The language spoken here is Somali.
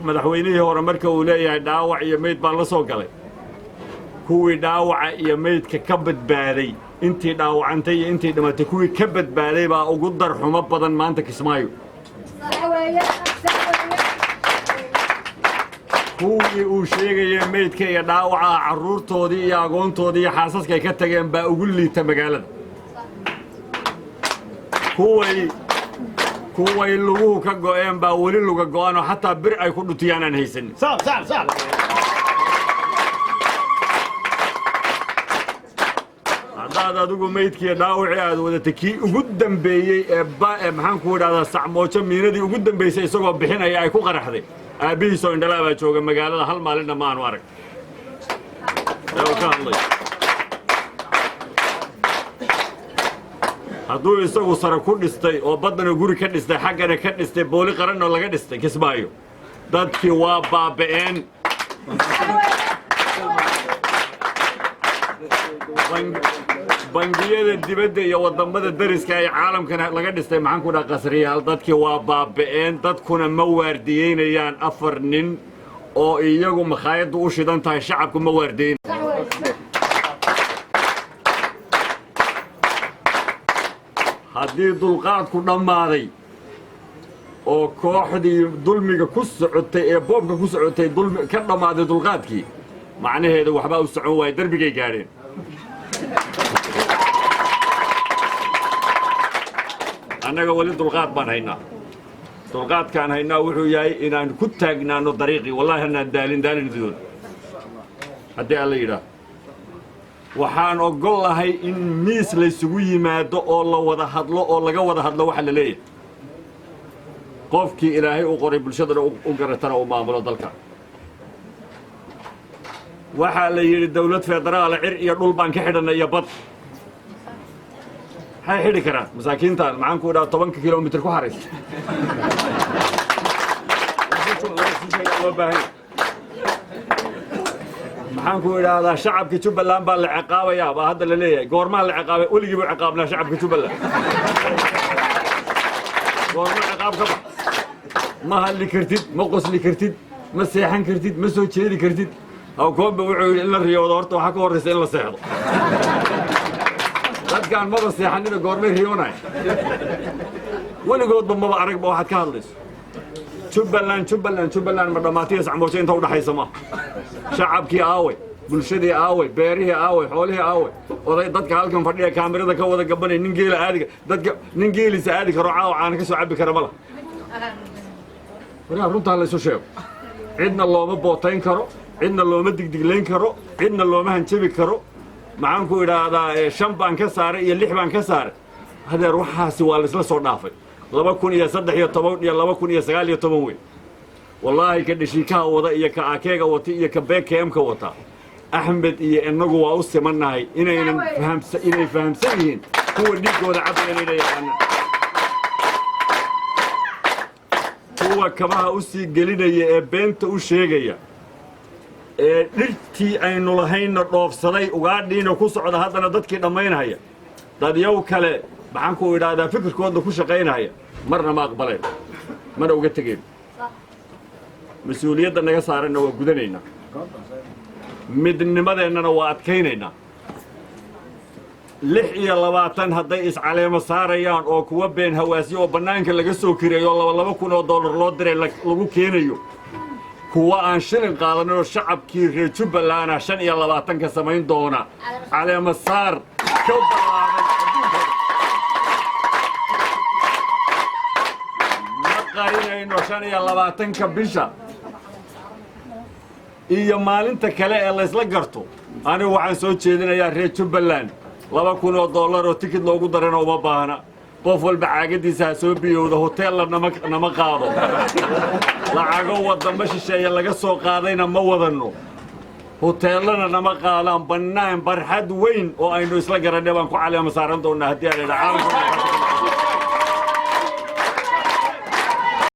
Madaxweynihii hore marka uu leeyahay dhaawac iyo meyd baan la soo galay, kuwii dhaawaca iyo meydka ka badbaaday, intii dhaawacantay iyo intii dhimatay, kuwii ka badbaaday baa ugu darxumo badan maanta Kismaayo. Kuwii uu sheegaya meydka iyo dhaawaca, carruurtoodii iyo agoontoodii iyo xaasaska ay ka tageen baa ugu liita magaalada. Kuway luguhu ka go'een baa weli luga go'an oo xataa bir ay ku dhutiyaan aan haysanin. Sax. Haddaad adigu meydkiiyo dhaawacii aad wadatay, kii ugu dambeeyey ee ba ee maxaan ku idhahdaa, sacmoojo miinadii ugu dambaysay isagoo bixinaya ay ku qaraxday, aabbihiisoo indhalaa baa jooga magaalada, hal maalinna ma aanu arag ee uu ka hadlay. Hadduu isagu sare ku dhistay oo baddana guri ka dhistay, xaggana ka dhistay, booli qaranoo laga dhistay Kismaayo, dadkii waa baaba'een. Bangiyada dibadda iyo waddamada dariska ay caalamkana laga dhistay, maxaan ku dhaha, qasriyaal, dadkii waa baaba'een. Dadkuna ma waardiyeynayaan afar nin oo iyagu makhaayaddu u shidan tahay, shacabku ma waardiyeyn. Haddii dulqaadku dhammaaday oo kooxdii dulmiga ku socotay ee boobka ku socotay dulmi ka dhammaaday dulqaadkii, macnaheedu waxbaa u socon waaya, darbigay gaadheen. Annaga weli dulqaad baan haynaa. Dulqaadkaan haynaa wuxuu yahay inaan ku taagnaano dariiqii. Wallahi hanaan daalin daalin doon haddii Alla yidhaah. Waxaan ogol lahay in miis laysugu yimaado oo la wada hadlo oo laga wada hadlo waxa la leeyahay. Qofkii Ilaahay u qoray bulshadana u garatana uu maamulo dalka. Waxaa la yidhi dawlad federaala cir iyo dhul baan ka xidhannay iyo bad. Maxay xidhi karaan masaakiintan, maxaan ku idhaha, 10-ka kilomitir ku xaraysa loo baahan yahay? Maxaan ku idhaahdaa, shacabka Jubbaland baa la ciqaabayaa baa hadda la leeyahay. Goormaa la ciqaabay? Weligii buu ciqaabnaa shacabka Jubbaland. Goorma ciqaab ka bax? Ma hadli kartid, ma qosli kartid, ma seexan kartid, ma soo jeedi kartid. Hawkoombe wuxuu yidhi in la riyoodo horta waxaa ka horraysa in la seexdo. Dadkaan maba seexanina, goormay riyoonaya? Weligoodba maba aragba waxaad ka hadlayso. Jubbaland, Jubbaland, Jubbaland ma dhammaatiya sacmoojo inta udhaxaysa ma shacabkii aaway? Bulshadii aaway? Beerihii aaway? Xoolihii aaway? Oday dadka halkan fadhiya kaamirada ka wada gabanay, nin geela aadiga dadka, nin geeliisa aadi karo caawa caana ka soo cabbi kara ma lah. Waryaa, runtaa laysu sheego. Cidna looma bootayn karo, cidna looma digdiglayn karo, cidna looma hanjabi karo. Maxaan ku idhaahdaa, shan baan ka saaray iyo lix baan ka saaray, hadeer waxaasi waa laisla soo dhaafay. 2013 iyo 2019 wey. Wallaahi ka dhashiikaha wada iyo ka akeega wata iyo ka BKM-ka wata, Axmed iyo inagu waa u simannahay inaynan fahamsa, inay fahamsan yihiin kuwa dhiiggooda cabaya inayna yaqaanaan, kuwa kabaha u sii gelinaya ee beenta u sheegaya ee dhirtii aynu lahaynna dhoofsaday, ugaadhiina ku socda, haddana dadkii dhammaynaya, dadyow kale, maxaan ku idhaahdaa, fikirkooda ku shaqaynaya, marna ma aqbaleen mana uga tegeen. Mas-uuliyadda naga saaranna waa gudanaynaa, midnimadeennana waa adkaynaynaa. 26 hadday iscaleemo saarayaan oo kuwa been hawaasyo oo bannaanka laga soo kireeyo oo 2,000 oo dollar loo diray lagu keenayo, kuwa aan shilin qaadanin oo shacabkii reer Jubbalandna 25-ka samayn doona caleemo saar ka ballaadan adduunka. Ma qarinayno 25-ka bisha iyo maalinta kale ee laysla garto. Anigu waxaan soo jeedinayaa reer Jubbaland 2,000 oo dollar oo tikid loogu darana uma baahna. Qof walba caagadiisa ha soo biyowda. Hoteella nama qaado, lacago waddamo shisheeye laga soo qaadayna ma wadanno, hoteellana nama qaadaan. Bannaan barxad weyn oo aynu isla garanay baan ku caleema saaran doonnaa haddii aan idha caalamka.